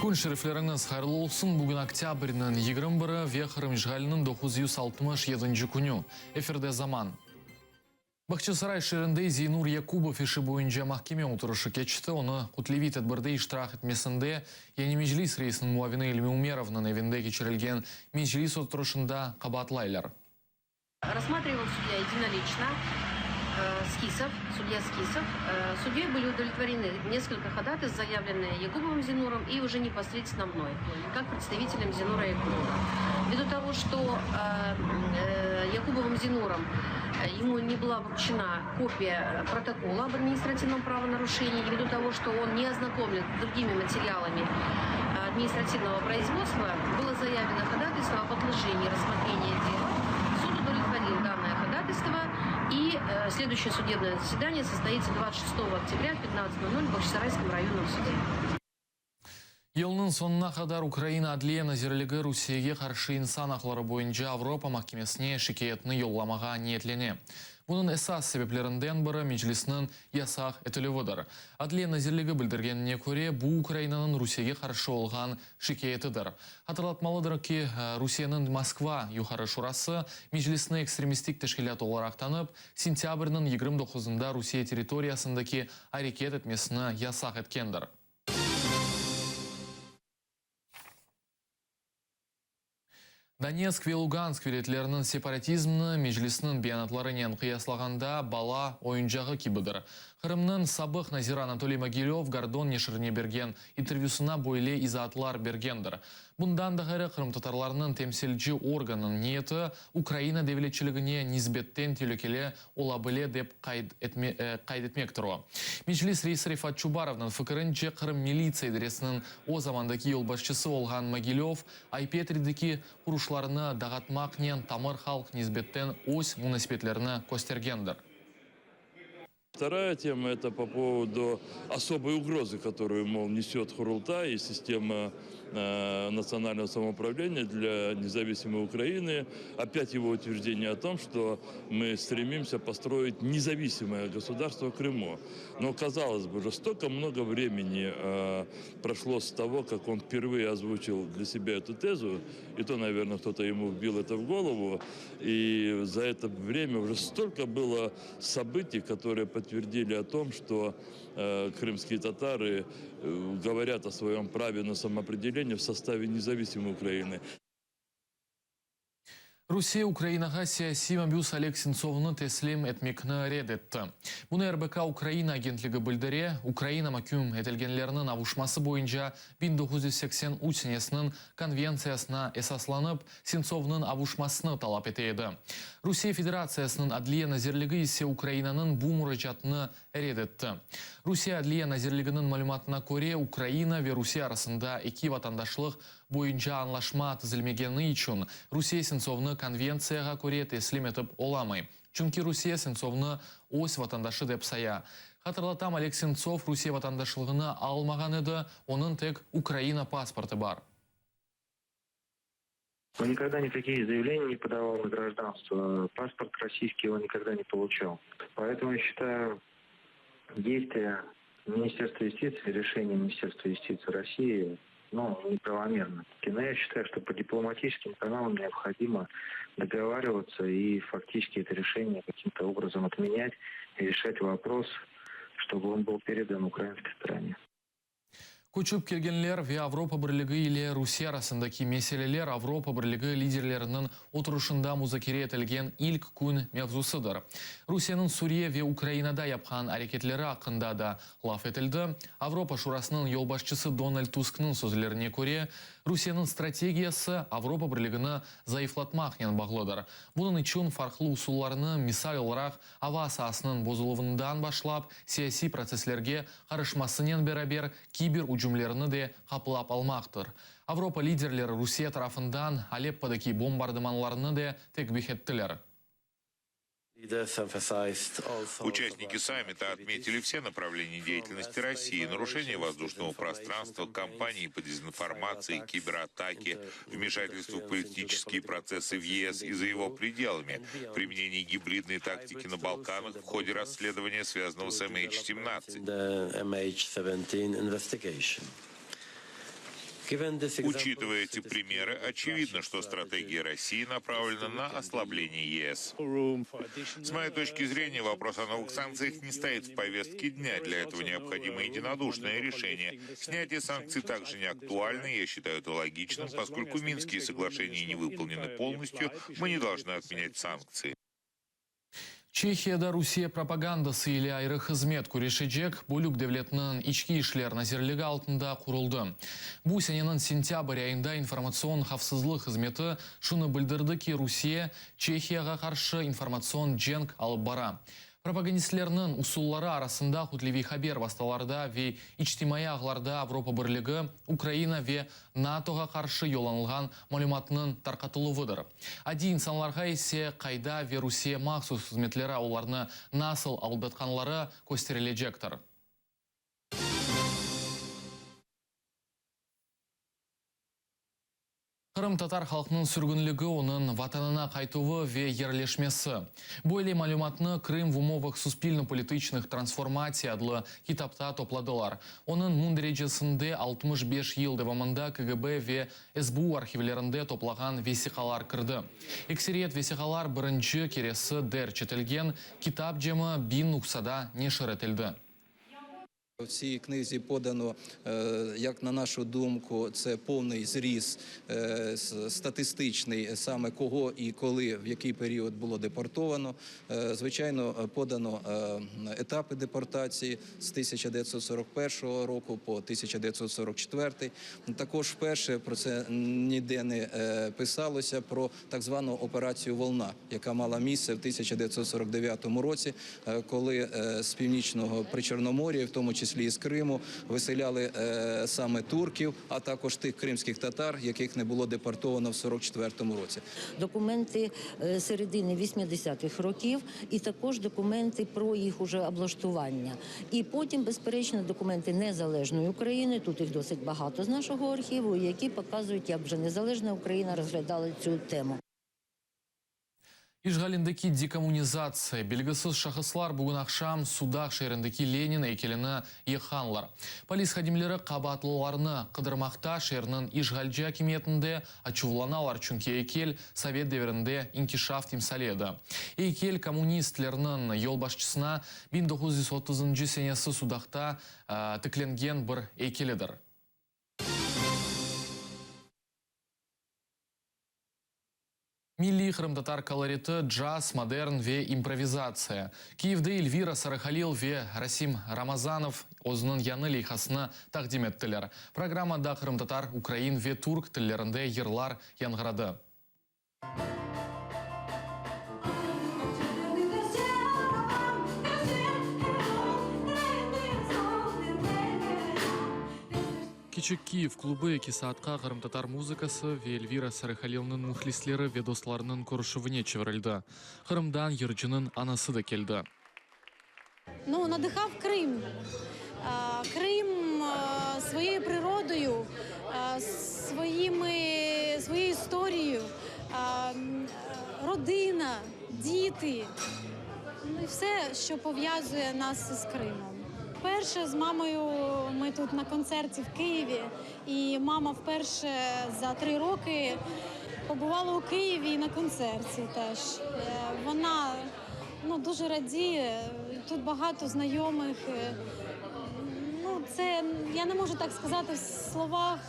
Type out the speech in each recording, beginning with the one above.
Kün şerifleriñiz hayırlı olsun! Bugün oktâbrniñ 21-i ve Qırım işğaliniñ 967-nci künü. Efirde Zaman. Bağçasaray şeerinde Zeynur Yakubov işi boyunca mahkeme oturışı keçti. Onı kütleviy tedbirde iştirak etmesinde, yani Meclis reisiniñ muavini İlmi Umerovnıñ evinde keçirilgen Meclis oturışında qabaatlaylar. Rassmatrivал sudya edinoliçno Skisov, sudya Skisov. Sudyey были udovletvoreны neskolko hodataystv, zayavlennıye Yakubovым Zinurom i uje neposredstvenno mnoy, kak predstavitelem Zinura Yakubova. Vvidu togo, çto Yakubovım Zinurom emu ne byla vruçena kopiya protokola ob administrativnom pravonarušenii, i vvidu togo, çto on ne oznakomlen s drugimi materialami administrativnogo proizvodstva, bylo zayavleno hodataystvo ob otloženii rassmotreniya dela. Sud udovletvoril dannoe hodataystvo, i sleduyuşçee sudebnoe zasedaniye sostoitsya 26 oktâbrâ v 15:00 v Bağçasarayskom rayonnom sude. Yılnıñ soñuna qadar Ukraina Adliye nazirligi Rusiyege qarşı insan aqları boyunca Avropa mahkemesine şikâyetni yollamağa niyetlene. Bunıñ esas sebeplerinden biri Meclisniñ yasaq etilüvidir. Adliye nazirligi bildirgenine köre, bu Ukrainanıñ Rusiyege qarşı olğan şikâyetidir. Hatırlatmalıdır ki, Rusiyeniñ Moskva Yuqarı Şurası Meclisni ekstremistik teşkilât olaraq tanıp, sentâbrniñ 29-ında Rusiye territoriyasındaki areket etmesini yasaq etkendir. Donetsk ve Lugansk vilâyetleriniñ separatizmni Meclisniñ beyanatlarınen qıyaslağanda bala oyuncağı kibidir. Qırımnıñ sabıq naziri Anatoliy Mogilöv Gordon neşirine bergen intervyüsına böyle izaatlar bergendir. Bundan da ğayrı, qırımtatarlarnıñ temsilci organınıñ niyeti Ukraina devletçiligine nisbetten telükeli ola bile, dep qayd etmektir o. Meclis reisi Refat Çubarovnıñ fikirince, Qırım militsiya idaresiniñ o zamandaki yolbaşçısı olğan Mogilöv, Ay-Petrideki quruşlarnı dağıtmaqnen tamır halq nisbetten öz munasebetlerini köstergendir. Vtoraya tema, eto po povodu osoboy ugrozı, kotoruyu, mol, neset Qurultay i sistema natsionalnogo samoupravleniya dlâ nezavisimoy Ukrainı. Opât ego utverjdeniye o tom, çto mı stremimsâ postroit nezavisimoye gosudarstvo v Krımu. No, kazalos bı, uje stolko mnogo vremeni proşlo s togo, kak on vpervıye ozvuçil dlâ sebâ etu tezu, i to, naverno, kto-to emu vbil eto v golovu, i za eto vremâ uje stolko bylo sobıtiy, kotorıye podtverdili o tom, çto krımskiye tatarı govorât o svoyom prave na samoopredeleniye v sostave nezavisimoy Ukrainı. Rusiye Ukrainağa siyasiy mabüs Oleg Sentsovnı teslim etmekni red etti. Bunı RBK-Ukraina agentligi bildire. Ukraina maküm etilgenlerniñ avuşması boyunca 1983 senesiniñ konventsiyasına esaslanıp, Sentsovnıñ avuşmasını talap ete edi. Rusiye Federatsiyasınıñ Adliye nazirligi ise Ukrainanıñ bu muracaatını red etti. Rusiye Adliye nazirliginiñ malümatına köre, Ukraina ve Rusiye arasında eki vatandaşlıq boyunca añlaşma tizilmegeni içün Rusiye Sentsovnı konventsiyağa köre teslim etip olamay. Çünki Rusiye Sentsovnı öz vatandaşı dep saya. Hatırlatam, Oleg Sentsov Rusiye vatandaşlığını almağan edi, onıñ tek Ukraina pasportı bar. On nikogda nikakiye zayavleniya ne podaval na grajdanstvo, pasport rossiyskiy on nikogda ne poluçal. Poetomu ya şçitayu, deystviya Ministerstva yustitsii, reşeniye Ministerstva yustitsii Rossii, nu, nepravomerno. No ya şçitayu, çto po diplomatiçeskim kanalam neobhodimo dogovarivat'sâ i faktiçeski eto reşeniye kakim-to obrazom otmenyat i reşat vopros, çtoby on byl peredan ukrainskoy storone. Köçip kelgenler ve Avropa Birligi ile Rusiye arasındaki meseleler Avropa Birligi liderleriniñ oturışında muzakere etilgen ilk kün mevzusıdır. Rusiyeniñ Suriye ve Ukrainada yapqan areketleri aqqında da laf etildi. Avropa Şurasınıñ yolbaşçısı Donald Tusknıñ sözlerine köre, Rusiyeniñ strategiyası Avropa Birligini zayıflatmaqnen bağlıdır. Bunıñ içün farqlı usullarnı, misal olaraq, ava saasınıñ bozuluvından başlap, siyasiy protsesslerge qarışmasınen beraber kiber ücümlerini de qaplap almaqtır. Avropa liderleri Rusiye tarafından Aleppodaki bombardımanlarnı de tekbih ettiler. Участники саммита отметили все направления деятельности России, нарушение воздушного пространства, кампании по дезинформации, кибератаки, вмешательство в политические процессы в ЕС и за его пределами, применение гибридной тактики на Балканах в ходе расследования, связанного с MH17. Учитывая эти примеры, очевидно, что стратегия России направлена на ослабление ЕС. С моей точки зрения, вопрос о новых санкциях не стоит в повестке дня. Для этого необходимо единодушное решение. Снятие санкций также не актуально, я считаю это логичным, поскольку Минские соглашения не выполнены полностью, мы не должны отменять санкции. Çehiyada Rusiye propagandası ile ayrı hızmet küreşecek bölük devletniñ İçki işler nazirligi altında quruldı. Bu seneniñ sentâbr ayında informatsion havfsızlıq hızmeti şunı bildirdi ki, Rusiye Çehiyağa qarşı informatsion cenk alıp bara. Propagandistlerniñ usulları arasında kütleviy haber vastalarda ve içtimaiy ağlarda Avropa Birligi, Ukraina ve NATOğa qarşı yollanılğan malümatnıñ tarqatıluvıdır. Adiy insanlarğa ise qayda ve Rusiye mahsus hızmetleri olarnı nasıl aldatqanları kösterilecektir. Qırımtatar halqnıñ sürgünligi, onıñ Vatanına qaytuvı ve yerleşmesi. Böyle malümatnı Krım v umovah suspilno-politiçnıh transformatsiy adlı kitapta topladılar. Onıñ münderecesinde 65 yıl devamında KGB ve SBU arhivlerinde toplağan vesiqalar kirdi. Ekseriyet vesiqalar birinci keresi derc etilgen, kitap cemi biñ nuhsada neşir etildi. В цій книзі подано, як на нашу думку, це повний зріз статистичний, саме кого і коли, в який період було депортовано. Звичайно, подано етапи депортації з 1941 року по 1944. Також вперше про це ніде не писалося, про так звану операцію «Волна», яка мала місце в 1949 році, коли з північного Причорномор'я, в тому числі і з Криму, виселяли саме турків, а також тих кримських татар, яких не було депортовано в 44-му році. Документи середини 80-х років і також документи про їх уже облаштування. І потім, безперечно, документи незалежної України, тут їх досить багато з нашого архіву, які показують, як вже незалежна Україна розглядала цю тему. İşğalindeki dekommunizatsiya. Belgisiz şahıslar bugün aqşam Sudaq şeerindeki Lenin eykelini yıqqanlar. Polis hadimleri qabaatlılarnı qıdırmaqta, şeerniñ işğalci akimiyetinde açuvlanalar, çünki eykel sovet devirinde inkişaf timsali edi. Eykel kommunistlerniñ yolbaşçısına 1930-ncı senesi Sudaqta tiklengen bir eykelidir. Milliy qırımtatar koloriti, caz, modern ve improvizatsiya. Kiyevde Elvira Sarıhalil ve Rasim Ramazanov özüniñ yañı leyhasını taqdim ettiler. Programmada qırımtatar, ukrain ve türk tillerinde yırlar yañğıradı. Kiçik Kiyev klubı eki saatqa qırımtatar muzıkası ve Elvira Sarıhalilniñ mühlisleri ve dostlarınıñ körüşüvine çevirildi. Qırımdan yırcınıñ anası da keldi. Nu, nadihав Krım. Krım svoyeyu prirodoyu, svoyimi, svoyeyu istoriyeyu, rodina, diti, nu, i vse, що пов'язує нас з Кримом. Вперше з мамою ми тут на концерті в Києві, і мама вперше за 3 роки побувала у Києві і на концерті теж. Вона, ну, дуже радіє, тут багато знайомих. Ну, це, я не можу так сказати в словах,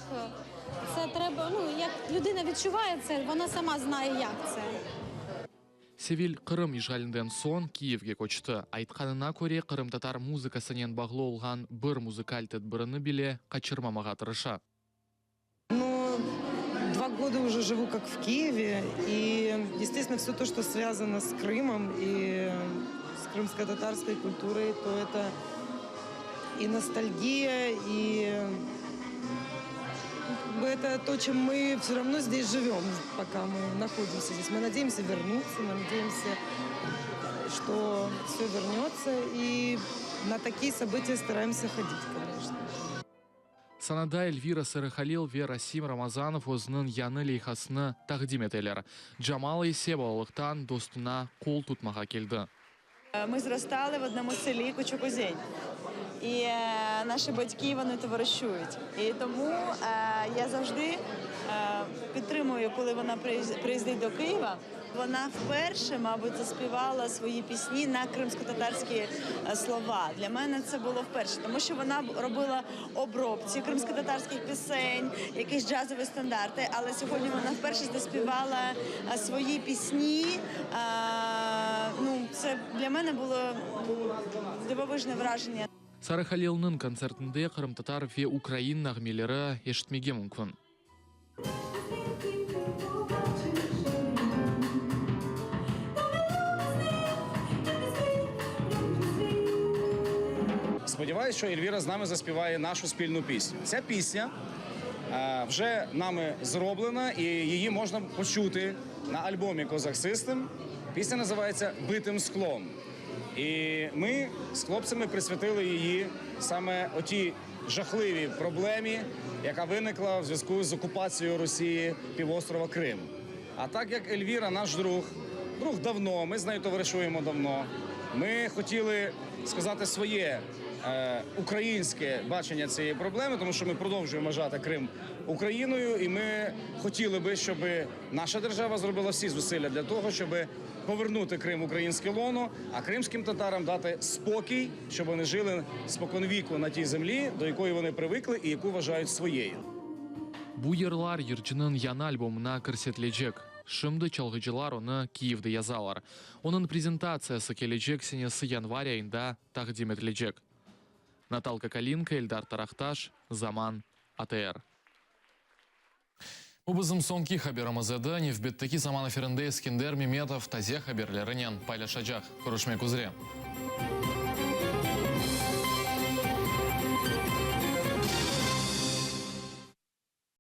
це треба, ну, як людина відчуває це, вона сама знає, як це. Sevil Qırım işğalinden soñ Kiyevge köçti. Aytqanına köre, qırımtatar muzıkasınen bağlı olğan bir muzıkal tedbirini bile qaçırmamağa tırışa. Но два года уже живу как в Киеве, и, естественно, все то, что связано с Крымом и с крымско-татарской культурой, то это и ностальгия, и как бы это то, чем мы все равно здесь живем, пока мы находимся здесь. Мы надеемся вернуться, мы надеемся, что все вернется, и на такие события стараемся ходить, конечно. Sanada Elvira Sarıhalil ve Rasim Ramazanov özüniñ yañı leyhasını taqdim eteler. Camala ise balalıqtan dostuna qol tutmağa keldi. Ми зростали в одному селі Кучукузень. І наші батьки вони товаришують. І тому я завжди підтримую, коли вона приїздить до Києва. Вона вперше, мабуть, заспівала свої пісні на кримськотатарські слова. Для мене це було вперше, тому що вона робила обробці кримськотатарських пісень, якісь джазові стандарти. Але сьогодні вона вперше заспівала свої пісні. Ну, це для мене було дивовижне враження. Сара Халилniñ kontsertinde qırımtatar ve ukrain nağmeleri eşitmege mümkün. Сподіваюсь, що Ельвіра з нами заспіває нашу спільну пісню. Ця пісня е, вже нами зроблена і її можна почути на альбомі Козак Систем. Пісня називається Битим склом. І ми з хлопцями присвятили її саме отій жахливій проблемі, яка виникла в зв'язку з окупацією Росії півострова Крим. А так як Ельвіра наш друг, друг давно, ми з нею товаришуємо давно. Ми хотіли сказати своє е, українське бачення цієї проблеми, тому що ми продовжуємо вважати Крим Україною, і ми хотіли би, щоб наша держава зробила всі зусилля для того, щоб повернути Крим в українське лоно, а кримським татарам дати спокій, щоб вони жили споконвіку на тій землі, до якої вони привикли і яку вважають своєю. Bu yırlar yırcınıñ yañı albomına kirsetilecek. Şimdi çalğıcılar onı Kiyevde yazalar. Onıñ prezentatsiyası kelecek senesi yanvar ayında taqdim etilecek. Natalka Kalinka, Eldar Taraqtaş, Zaman, ATR. Bu bizim soñki haberimiz edi. Nevbetteki Zaman efirinde Eskender Memetov taze haberlerinen paylaşacaq. Körüşmek üzre.